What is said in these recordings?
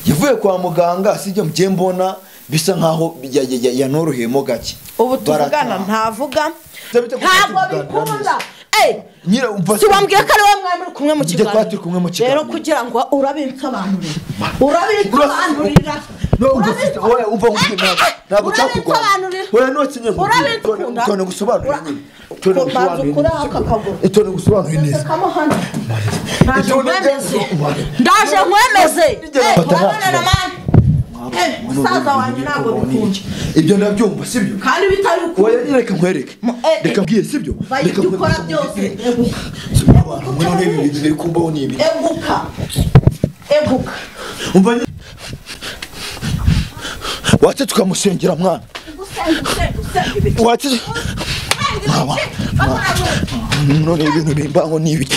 Yavuye kwa muganga, sibyo, mgiye mbona bisa nkaho yanoroheyemo gake. Ubu tuvugana ntavuga, ntabwo bikunda. Nyira umva. Si wambwiye ko ari wowe mwari muri kumwe mu Njye twari kiganiro? Turi kumwe mu kiganiro. Rero kugira ngo urabinsobanurira, urabinsobanurira. No, umva, oya, umva nkubwire, ntabwo cyakurwanya. Urabinsobanurira. Oya, none nkubwire. Urabikunda. Tone gusobanurira nyine. Tone Banza gusobanurira ukure neza. aka kaguru. Tone gusobanurira neza. Kamo hano. Ndaje Itone nkwemeze. neza. Ndaje nkwemeze. Nigera mfata nta Urabona kibazo. mani. Musaza wanjye, ntabwo bikunda. Ibyo ndabyumva, sibyo? Kandi bitari Oya, ukuri. reka nkwereke. Reka mbwiye, sibyo? Va Reka ibyo ukora nkwereke. byose. Eguka. Abantu mwe, none ibi bintu biri kumbaho ni ibi? Eguka. Eguka. Umva nyine. Wace tukamusengera, mwana. Usenga, usenga, usenga ibiki. Wace. Usenga ibiki. None ibintu bimbaho ni ibi?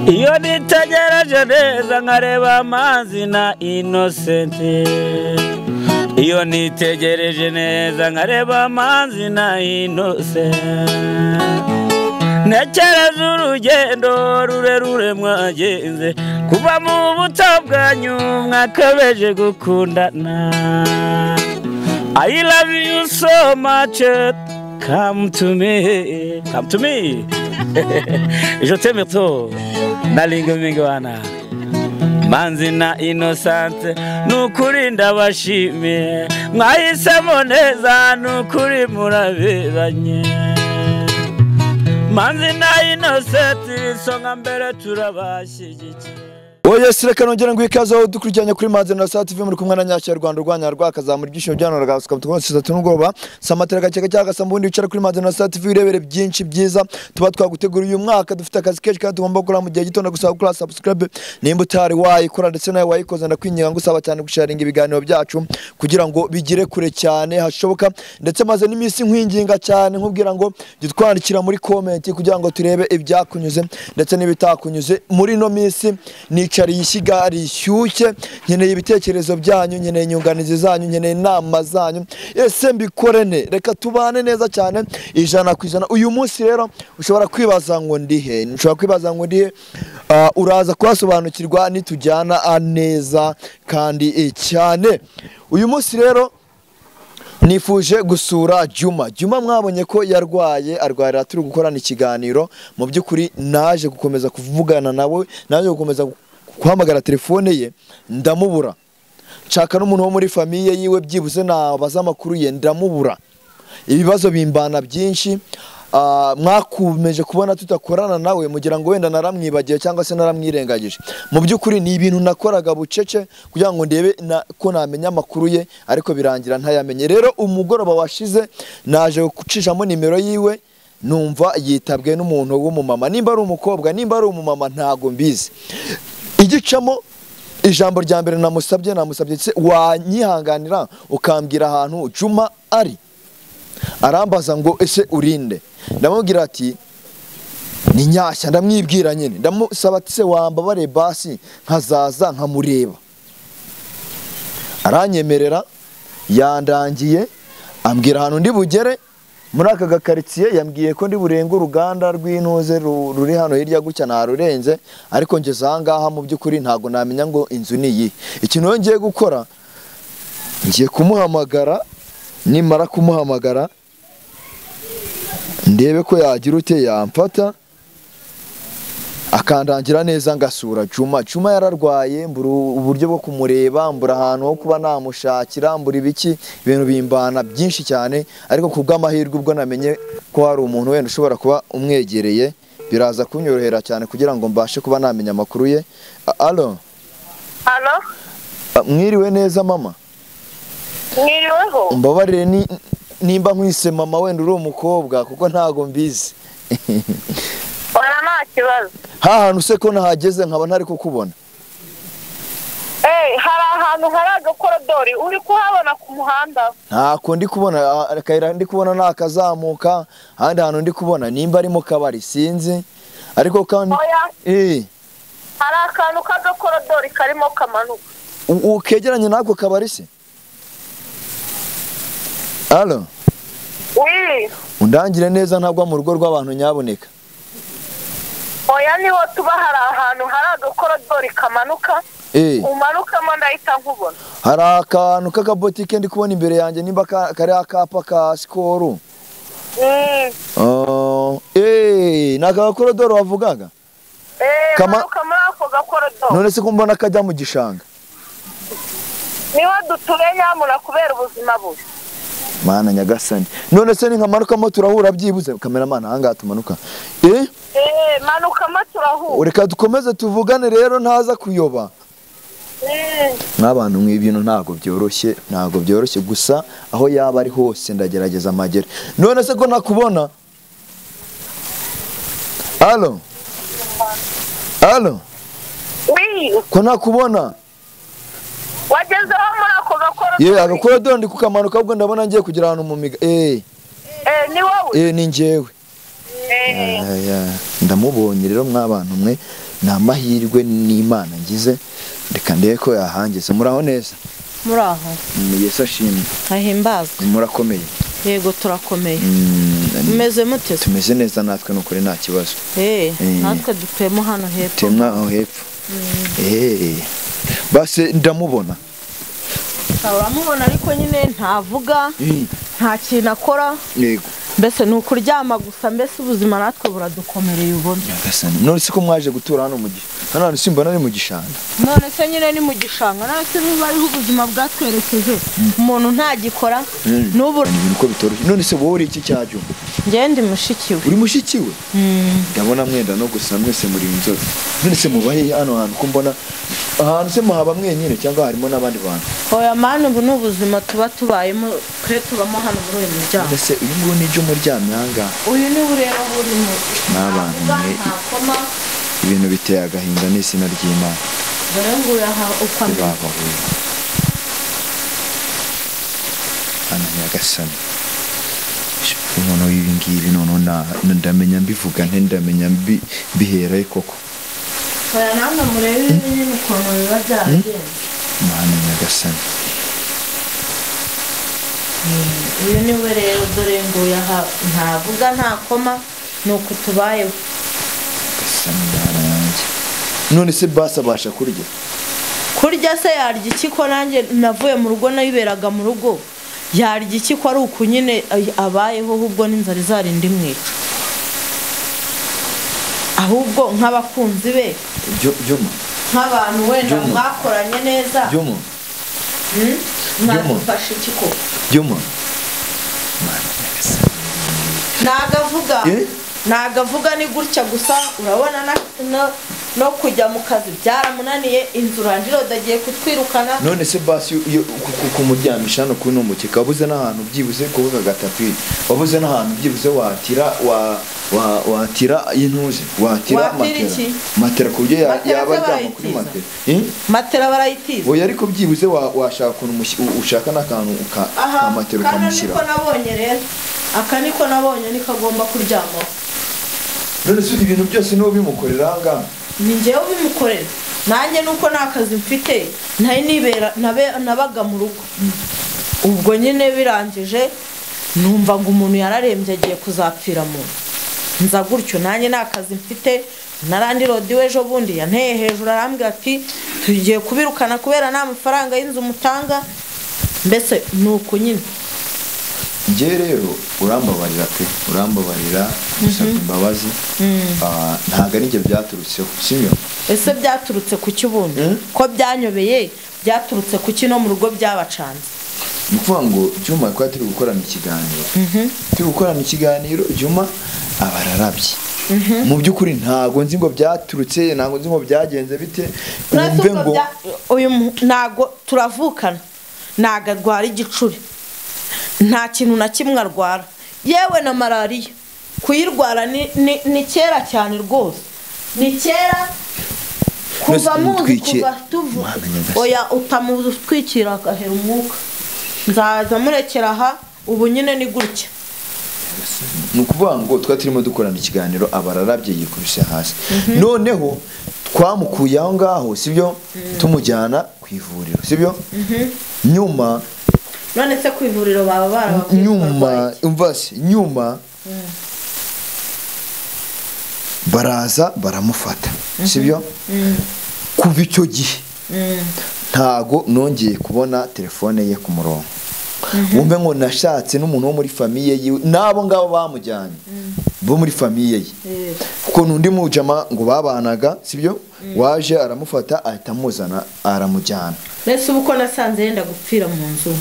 Iyo nitegereje neza nkareba amazi na Innocent, iyo nitegereje neza nkareba amazi na Innocent, ntekereza urugendo rurerure mwagenze kuva mu buto bwanyu mwakabeje gukundana. I love you so much. Come to me, come to me. Je t'aime trop. Nalinga mingi wana Manzi na Innocent, nukuri ndabashimiye, mwahisemo neza, nukuri muraberanye. Manzi na Innocent, isonga mbere, turabashyigikiye. Oya, reka nongere ngo ikaze aho dukurikiranye kuri Manzi na Sat TV, muri kumwe na Nyashya Rwanda rwanya rwakazamura ibyishimo byanyu rugasuka mu tatu n'ubwoba samatera gake cyangwa sambundi. Wicara kuri Manzi na Sat TV urebere byinshi byiza tuba twaguteguriye. Uyu mwaka dufite akazi kenshi kandi tugomba gukora mu gihe gito. Ndagusaba gukora subscribe nimba utari wayikora, ndetse nawe wayikoze ndakwinginga ngusaba cyane gusharinga ibiganiro byacu kugira ngo bigere kure cyane hashoboka. Ndetse maze n'iminsi nkwinginga cyane nkubwira ngo jya utwandikira muri comment kugira ngo turebe ibyakunyuze ndetse n'ibitakunyuze. Muri ino minsi nicariye ishyiga rishyushye, nkeneye ibitekerezo byanyu, nkeneye inyunganizi zanyu, nkeneye inama zanyu. Ese mbikore ne? Reka tubane neza cyane 100%. Uyu munsi rero ushobora kwibaza ngo ndihe, ushobora kwibaza ngo ndihe. Uraza kuhasobanukirwa nitujyana neza kandi cyane. Uyu munsi rero nifuje gusura Juma. Juma mwabonye ko yarwaye, arwarira turi gukorana ikiganiro. Mu by'ukuri naje gukomeza kuvugana nawe, naje gukomeza guhamagara telefone ye ndamubura, nshaka n'umuntu wo muri famille yiwe byibuze nabaza amakuru ye ndamubura. Ibibazo bimbana byinshi. Mwakomeje kubona tutakorana nawe mugira ngo wenda naramwibagiwe cyangwa se naramwirengagije. Mu by'ukuri ni ibintu nakoraga bucece kugira ngo ndebe ko namenya amakuru ye, ariko birangira ntayamenye. Rero umugoroba washize naje gucishamo nimero yiwe, numva yitabwe n'umuntu w'umumama, nimba ari umukobwa, nimba ari umumama, ntago mbizi. Igicamo, ijambo rya mbere namusabye se wanyihanganira ukambwira ahantu Juma ari? Arambaza ngo ese urinde? Ndamubwira ati ni Nyashya, ndamwibwira nyine. Ndamusaba ati se wambabare basi nkazaza nkamureba? Aranyemerera, yandangiye, ambwira ahantu ndi bugere muri aka gakaritsiye. Yambwiye ko ndi burenge uruganda rw'intuze ruri hano hirya gutya, ntarurenze. Ariko ngeze aha ngaha, mu by'ukuri ntabwo namenya ngo inzu ni iyi. Ikintu rero ngiye gukora, ngiye kumuhamagara. Nimara kumuhamagara ndebe ko yagira ute, yamfata akandangira neza ngasura Juma. Juma yararwaye, mbura uburyo bwo kumureba, mbura ahantu ho kuba namushakira, mbura ibiki, ibintu bimbana byinshi cyane. Ariko ku bw'amahirwe ubwo namenye ko hari umuntu wenda ushobora kuba umwegereye, biraza kunyorohera cyane kugira ngo mbashe kuba namenya amakuru ye. Alo? Halo? Mwiriwe neza, mama? Mwiriweho. Mbabarire nimba nkwise mama wenda uri umukobwa, kuko ntago mbizi. Oya, nta kibazo. Ha hantu se ko nahageze nkaba ntari kukubona? Hari ahantu hari agakorodori, uri kuhabona ku muhanda? Ntako ndi kubona. Akayira ndi kubona ni akazamuka, ahandi hantu ndi kubona nimba ari mu kabari sinzi, ariko kandi Oya, hari akantu k'agakorodori karimo kamanuka. Kegeranye n'ako kabari se? Alo? Oui. Undangire neza ntabwo mu rugo rw'abantu nyaboneka. Oya niho tuba, hari ahantu hari agakorodori kamanuka. Umanukamo ndahita nkubona. Hari akantu k'akabotike ndi kubona imbere yanjye, nimba kari akapa ka Sikoro. Ni agakorodoro wavugaga? Manuka muri ako gakorodoro. None se ko mbona kajya mu gishanga? Niho dutuye nyamuna kubera ubuzima bubi. Mana nyagasani. None se ninkamanukamo turahura byibuze? Cameraman ahangaha tumanuka. Manukamo turahura. Reka dukomeze tuvugane rero ntaza kuyoba. N'abantu mw'ibintu ntago byoroshye, ntago byoroshye gusa aho yaba ari hose ndagerageza amagere. None se ko nakubona? Allo? Allo? Oui. Ko nakubona? Wagezeho muri ako gakorodoro? Agakorodoro ndi kukamanuka ahubwo ndabona ngiye kugira ahantu mu miga. Ni wowe? Ni njyewe. Ndamubonye rero mwabantu mwe, ni amahirwe n'Imana ngize. Reka ndebe ko yahangeze. Muraho neza? Muraho. Yesu ashimwe. Ahimbazwe. Murakomeye? Yego turakomeye. Mumeze mute? Tumeze neza natwe nukuri nta kibazo. Natwe dutuyemo hano hepfo. Temwa aho hepfo. Base ndamubona. Uramubona ariko nyine ntavuga, nta kintu akora. Yego. Mbese ni ukuryama gusa, mbese ubuzima natwe buradukomereye ubona. Nyagasani. None se ko mwaje gutura hano mu gihe? Hano hantu simbona ari mu gishanga. None se nyine ni mu gishanga, none se niba ariho ubuzima bwatwerekeje, umuntu ntagikora n'ubu ibintu ko bitoroshye. None se wowe uri iki cyajyo? Njye ndi mushiki we. Uri mushiki we? Ndabona mwenda no gusa mwese muri inzobe. None se mubahe hano hantu ko mbona ahantu se muhaba mwenyine cyangwa harimo n'abandi bantu? Oya mani, ubu ni ubuzima tuba tubayemo, twe tubamo hano muri uyu muryango. None se uyu nguyu ni ibyo umuryamye aha ngaha? Uyu ni ureba burimo. N'abantu mwe, ibintu biteye agahinda n'izina ry'Imana. Dore nguyu aha uko ameze. Hano nyagasani. Umuntu w'ibi ngibi noneho ndamenya mbivuga nte, ndamenya mbiheraye koko. Oya namwe murebe nyine ukuntu biba byaragenze. Mana nyagasani. Uyu ni we rero, dore nguyu aha ntavuga ntakoma, ni uku tubayeho. None se basi abasha kurya? Kurya se yarya iki ko nanjye navuye mu rugo nayiberaga mu rugo? Yarya iki ko ari uku nyine abayeho, ahubwo n'inzara izarinda imwica. Ahubwo nk'abakunzi be, nk'abantu wenda mwakoranye neza, mwadufasha iki koko? Nagavuga nagavuga ni gutya gusa, urabona no kujya mu kazi byaramunaniye, inzu randirode agiye kutwirukana. None se basi kumuryamisha hano kuri uno mukeka, wabuze n'ahantu byibuze kuvuga agatapi, wabuze n'ahantu byibuze watira watira intuze, watira matera ku buryo yaba aryama kuri matera. Matera barayitiza. Oya ariko byibuze washaka ukuntu ushaka n'akantu ka matera ukamushyira. Aka niko nabonye rero, aka niko nabonye niko agomba kuryamaho. None se ibintu byose niwo bimukorera aha ngaha? Ni njyewe ubimukorera. Nanjye nuko nta kazi mfite, nari nibera nabaga mu rugo. Ubwo nyine birangije numva ngo umuntu yararembye agiye kuzapfira mu nzu. Nza gutyo nanjye nta kazi mfite, narandirodi w'ejo bundi yanteye hejuru arambwira ati tugiye kubirukana kubera nta mafaranga y'inzu mutanga. Mbese ni uku nyine. Njye rero urambabarira pe, urambabarira, gusaba imbabazi. Ntabwo ari njye byaturutseho, sibyo? Ese byaturutse ku ki ubundi? Ko byanyobeye, byaturutse ku ki no mu rugo byabacanze? Ni ukuvuga ngo Juma twari turi gukorana ikiganiro. Turi gukorana ikiganiro, Juma aba ararabye. Mu by'ukuri ntago nzi ngo byaturutse, ntago nzi ngo byagenze bite. Wumve ngo uyu ntago turavukana, ntago arwara igicuri, nta kintu na kimwe arwara, yewe na malariya kuyirwara ni kera cyane rwose, ni kera kuva muzi kuva tuvu. Oya utamutwikira agahera umwuka, nzaza murekera aha ubu nyine ni gutya. Ni ukuvuga ngo twari turimo dukorana ikiganiro, abararabye yikubise hasi. Noneho twamukuye aho ngaho, sibyo? Tumujyana ku ivuriro, sibyo? Nyuma none se ku ivuriro baba barababwiye nyuma umva se nyuma Baraza baramufata, sibyo? Kuva icyo gihe ntago nongeye kubona telefone ye ku murongo. Wumve ngo nashatse n'umuntu wo muri famille yiwe nabo ngabo bamujyanye bo muri famille ye, kuko n'undi mujama ngo babanaga, sibyo? Waje aramufata ahita amuzana aramujyana. Mbese ubu ko nasanze yenda gupfira mu nzu,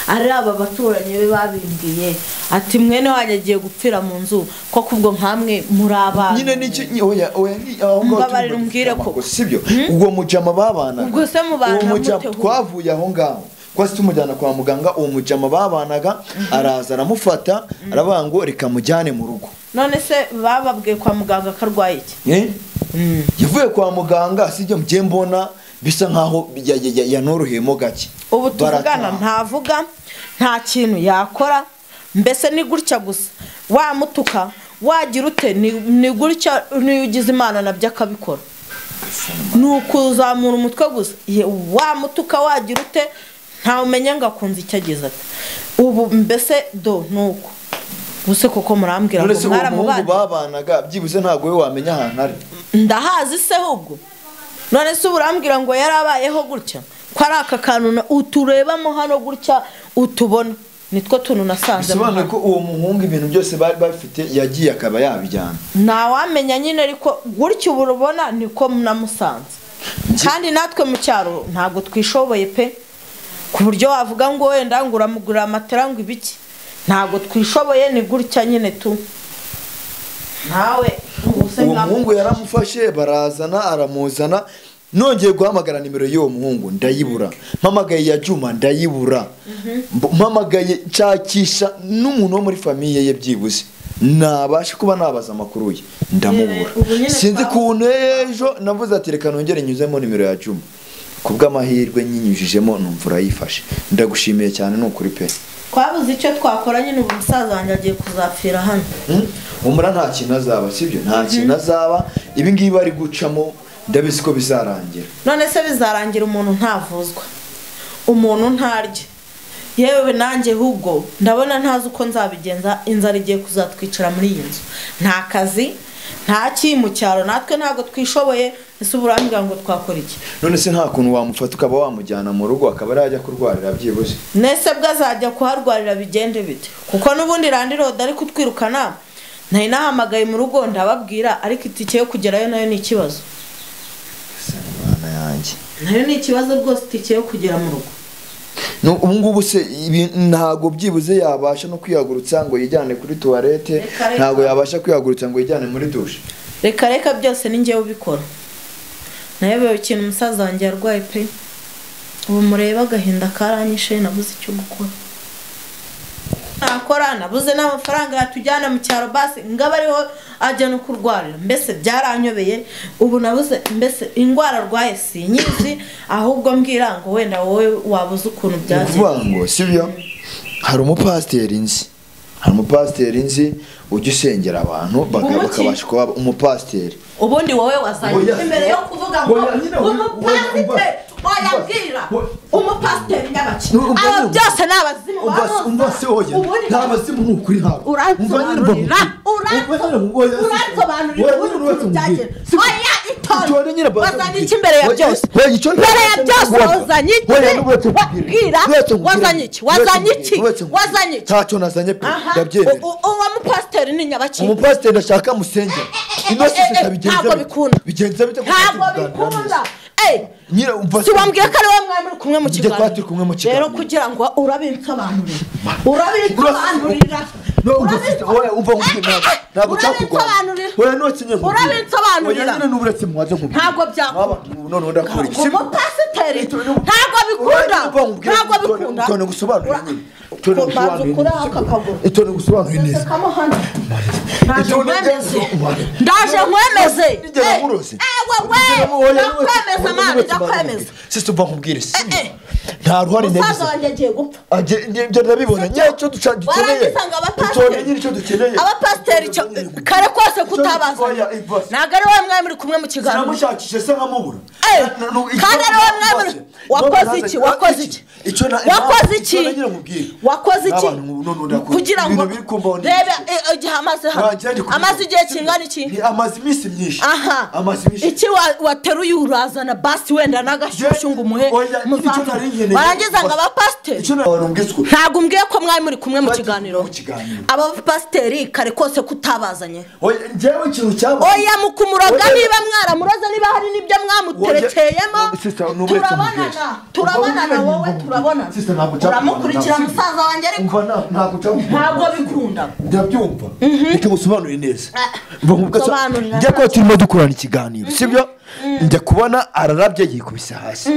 ari aba baturanyi be babimbwiye ati mwene wanjye agiye gupfira mu nzu, koko ubwo nkamwe muri abana nyine niki? Oya oya, ni aho ngaho Mbabarira umbwire ko sibyo? Ubwo mujama babanaga, Ubwo se mubana uwo mujama mute? Twavuye aho ngaho kwasi tumujyana kwa muganga, uwo mujama babanaga araza aramufata aravuga ngo reka mujyane mu rugo. None se bababwiye kwa muganga ko arwaye iki? Yavuye kwa muganga, sibyo, mgiye mbona bisa nkaho yanoroheyemo gake. Ubu tuvugana ntavuga, nta kintu yakora, mbese ni gutya gusa, wamutuka wagira ute, ni gutya, niyo ugize Imana nabyo akabikora, ni ukuzamura umutwe gusa, wamutuka wagira ute, ntawe umenya ngo akunze icyo agize ati ubu mbese do nuko ubuse koko murambwira None ngo se uwo muhungu mwaramubanye? babanaga byibuze ntabwo we wamenya ahantu ari? Ndahazi se ahubwo. None se urambwira ngo yarabayeho gutya, ko ari aka kantu uturebamo hano gutya utubona, nitwo tuntu nasanze. Bisobanuye ko uwo muhungu ibintu byose bari bafite yagiye akaba yabijyana. Ntawamenya nyine, ariko gutya ubu urubona niko namusanze. Kandi natwe mu cyaro ntabwo twishoboye pe, ku buryo wavuga ngo wenda ngo uramugurira matera ngo ibiki, ntabwo twishoboye, ni gutya nyine tu. Nawe ubuse Uwo muhungu yaramufashe barazana aramuzana. Nongeye guhamagara nimero y'uwo muhungu ndayibura, mpamagaye ya Juma ndayibura, mpamagaye nshakisha n'umuntu wo muri famille ye byibuze nabasha kuba nabaza amakuru ye ndamubura. Ubu nyine Sinzi kuntu ejo navuze ati reka nongere nyuzemo nimero ya Juma, kubw'amahirwe nyinyujijemo numva urayifashe. Ndagushimiye cyane ni ukuri pe. Twabuze icyo twakora nyine, ubu musaza wanjye agiye kuzapfira hano. Humura nta kintu azaba, sibyo? Nta kintu azaba, ibi ngibi bari gucamo ndabizi ko bizarangira. None se bizarangira umuntu ntavuzwa, umuntu ntarya, yewe nanjye ahubwo ndabona ntazi uko nzabigenza, inzara igiye kuzatwicara muri iyi nzu, nta kazi nta ki mu cyaro, natwe ntabwo twishoboye, ese ubu urambwira ngo twakora iki? None se nta kuntu wamufata ukaba wamujyana mu rugo akaba yajya kurwarira byibuze? Nese bwo azajya kuharwarira bigende bite? Kuko n'ubundi landiroda ari kutwirukana, nari nahamagaye mu rugo ndababwira, ariko itike yo kugerayo nayo ni ikibazo. Mwana yanjye, Nayo ni ikibazo rwose, itike yo kugera mu rugo. No, ubu ngubu se ibi ntago byibuze yabasha no kwihagurutsa ngo yijyane kuri toilette, Reka, reka. ntago yabasha kwihagurutsa ngo yijyane muri douche. Reka reka byose ni njyewe ubikora. Nayobewe ikintu umusaza wanjye yarwaye pe. Ubu mureba agahinda karanyishe, nabuze icyo gukora. Nakora nabuze n'amafaranga yatujyana mu cyaro, basi ngaba ariho ajya no kurwarira, mbese byaranyobeye. Ubu nabuze mbese indwara arwaye sinyizi, ahubwo mbwira ngo wenda wowe wabuze ukuntu Ni byagenze. ukuvuga ngo sibyo, hari umupasiteri nzi, hari umupasiteri nzi ujya usengera abantu Umuki? bakabasha kuba umupasiteri. Ubundi wowe wazanye Oya, imbere yo kuvuga ngo oya, nyine, oya, umupasiteri, oya, oya oya, bwira oya. umupasiteri nyabaki, No, umva aba nyine. byose ni abazimu Umva umva se oya, Ubundi nta bazimu ni ukuri ntabwo. Uransobanurira, uransobanurira ubundi ukuntu byagenze. Oya itonde, wazanye iki imbere ya byose? Mbere ya byose wazanye iki? Bwira, wazanye iki? Wazanye iki? Wazanye iki? Ntacyo nazanye pe, Aha, ndabyemera. uwo mupasiteri ni nyabaki. Umupasiteri ndashaka musengera. Ino eh, sisi bigenza ntabwo bite? bikunda. Bigenza bite? Ntabwo bikunda. Nyine umva Si wambwiye ko ari wowe mwari muri kumwe mu Njye kiganiro? twari turi kumwe mu kiganiro. Rero kugira ngo urabinsobanurira, urabinsobanurira, No, umva sisi, oya, umva nkubwire, ntabwo cyakurwanya. urabinsobanurira. Oya, none nyine nkubwire. Urabinsobanurira. Oya, nyine n'uburetse mubanze nkubwire. Ntabwo byakunda. Mwaba- none ndakora iki? Umupasiteri ntabwo bikunda, ntabwo bikunda. Itonde ngusobanurire nyine. Itonde Banza ngusobanurire ukure neza. aka kaguru. Itonde ngusobanurire neza. Sekamo hano. Ndaje Itonde nkwemeze. neza. Ndaje nkwemeze. Nigera nkuroze. Ewe we, ndakwemeza mani, ndakwemeza. Sisi umva nkubwire, si Eh, eh. nta ruhare Umusaza nagize. wanjye agiye gupfa. Ibyo ndabibona. Nyine icyo dukeneye. Warangiza ngo Itonde nyine icyo dukeneye. abapasiteri icyo kare kose kutabaza. Oya, ibase. Ntabwo ari wowe mwari muri kumwe mu kiganiro. Sinamushakishe se nkamubura. Eh, kandi ari wowe mwari muri wakoze iki? Wakoze iki? Icyo na Wakoze iki? Icyo nagira nkubwire. Wakoze iki kugira ngo reba igihe amaze hano? Amaze igihe kingana iki? Amaze iminsi myinshi. Aha, iki wateruye urazana basi wenda n'agashyushyu ngo umuhe warangiza ngo abapasiteri. Ntabwo umbwiye ko mwari muri kumwe mu kiganiro. Abapasiteri kare kose kutabazanye. Oya, mukumuroga niba mwaramuroza, niba hari n'ibyo mwamuterekeyemo, turabonana wowe, turabonana. Uramukurikira musaza wanjye, ariko ntabwo bikunda. Ndabyumva, reka ngusobanurire neza. Njya kuba turimo dukorana ikiganiro, sibyo? Njya kubona ararabye yikubise hasi.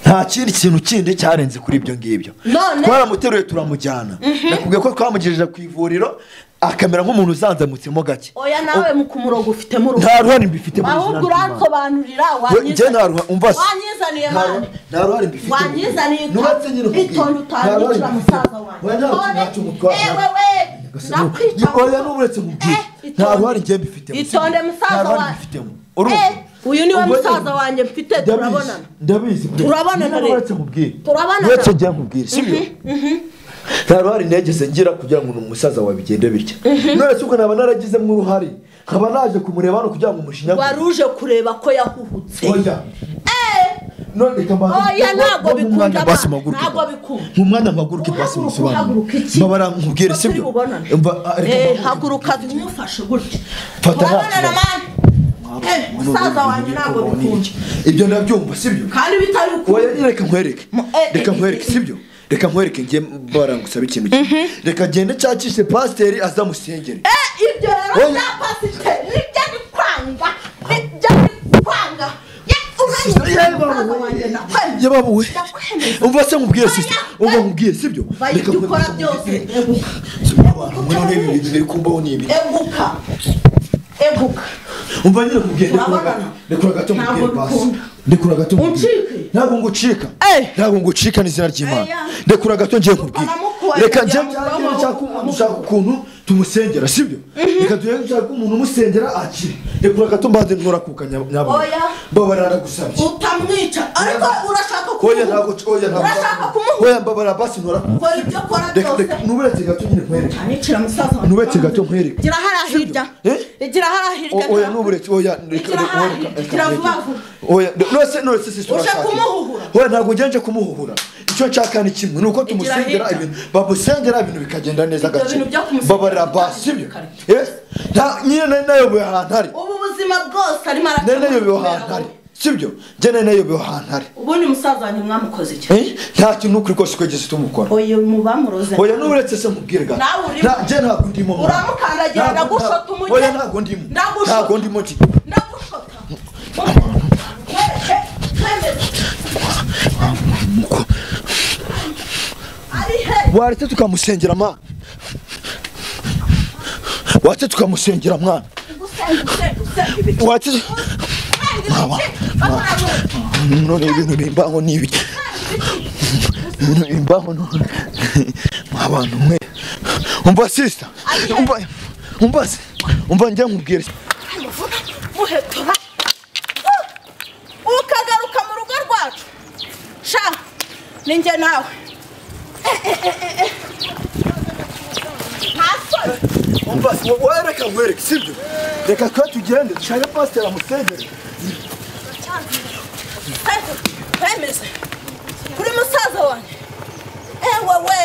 Nta kindi kintu kindi cyarenze kuri ibyo ngibyo. Twaramuteruye turamujyana. Nakubwiye ko twamugejeje ku ivuriro akamera nk'umuntu uzanzamutsemo gake. Oya, nawe mu kumurogo ufitemo uruhare. Nta ruhare mbifitemo. Ahubwo uransobanurira wanyizaniye mani. Nta ruhare mbifitemo. Wanyizaniye itonde utanyicira musaza wanjye. Ewe we, ndakwica. Oya, n'uburetse nkubwire. Nta ruhare njye mbifitemo. Itonde musaza wanjye. Uyu niwe musaza wanjye mfite, turabonana. Ndabizi. Turabonana rero. Turabonana. Uretse njye nkubwire, sibyo? Nta ruhare nigeze ngira kugira ngo umusaza wawe bigende bitya. None se ubwo naba naragizemo uruhare, nkaba naje kumureba hano kugira ngo umushinyagure. Wari uje kureba ko yahuhutse. Oya. None reka mbanze. Oya, ntabwo bikunda. Ntabwo bikunda. Mu mwanya mpaguruke basi musobanure. Mbabara nkubwire, sibyo? Haguruka umufashe gutya. Turabonana mani. Musaza wanjye ntabwo bikunda. Ibyo ndabyumva, sibyo? Kandi bitari ukuri. Oya, reka nkwereke. Reka nkwereke, sibyo? Reka nkwereke ngiye barangusaba ikintu kimwe. Reka gende nshakishe pasiteri azamusengere. Ibyo rero bya pasiteri nibyo bikwanga. Nibyo bikwanga. Yababuwe. Umva se nkubwiye sister. Umva nkubwiye, sibyo? Reka ukora byose. None ibi biri kumbaho ni ibi. Eguka. Eguka. Umva nyine nkubwiye, ndekura gato nkubwiye basi. Ndekura gato nkubwiye. Ntabwo ngucika. Ntabwo ngucika n'izina ry'Imana. Ndekura gato ngiye nkubwiye. Reka njye nshaka ukuntu tumusengera, sibyo? Reka duhe nshaka umuntu umusengera akire. Ndekura gato mbanze nkora kuka nyabona. Mbabara ndagusabye. Utamwica. Ariko urashaka kumuha. Oya, ntabwo oya ntabwo. Urashaka kumuha. Oya, mbabara basi nkora. Kora ibyo kora byose. Reka nuburetse gato nyine nkwereke. Anicira musaza wanjye. Nuburetse gato nkwereke. Gira hara hirya. Gira hara hirya. Oya, nuburetse oya reka reka. Oya, nose sister urashaka. Kumuhuhura. Oya, ntabwo ngenje kumuhuhura. Icyo nshaka ni kimwe, nuko tumusengera ibintu, bamusengera ibintu bikagenda neza gake. Babarira basi, sibyo? Nta nyine nayoboye ahantu ari. Ubu buzima bwose arimo arakora. Nayoboye ahantu ari. Sibyo? Njye nayoboye ahantu ari. Ubundi musaza wanjye mwamukoze iki? Nta kintu ukuri kose kwegeze tumukora. Oya, mubamuroze. Oya, n'uretse se nkubwire gato. Njye ntabwo ndimo. Uramukandagira ndagushota umujye. Oya, ntabwo ndimo. Ntabwo ndimo. Ndagushota. Waretse tukamusengera mwana. Waretse tukamusengera mwana. Waretse none ibintu bimbaho ni ibiki? Ibintu bimbaho none abantu mwe. Umva sister. Umva umva njye nkubwire. Muhetora. Ukagaruka mu rugo rwacu. Sha ninjye nawe. Umva wowe, reka nkwereke, sibyo? Reka twe tugende dushake pasiteri amusengere. Twemeze kuri musaza wanjye. Ewe we.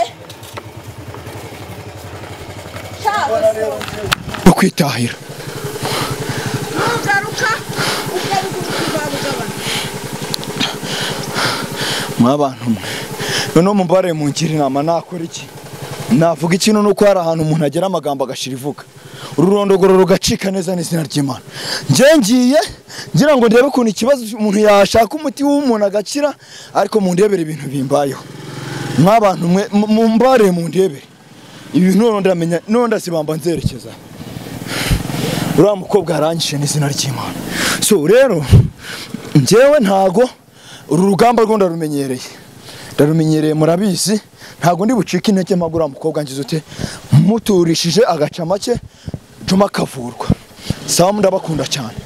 No kwitahira. Nugaruka ugaruka. Mwabantu mwe. None mumbare mungira inama nakora iki? Navuga ikintu nuko hari ahantu umuntu agera amagambo agashira ivuga. Ururondogoro rugacika neza n'izina ry'Imana. Nje ngiye ngira ngo ndebe ukuntu ikibazo umuntu yashaka umuti w'umuntu agakira, ariko mundebere ibintu bimbayeho. Mwabantu mwe mumbare mundebere. Ibintu none ndamenya none ndasibamba nzerekeza. Uriya mukobwa aranyishe n'izina ry'Imana. So rero njyewe ntago uru rugamba rwo ndarumenyereye. Ndarumenyereye murabizi, ntago ndi bucike intege mpagura mukobwa ngize ute muturishije agaca make Juma kavurwa. Sawa, ndabakunda cyane.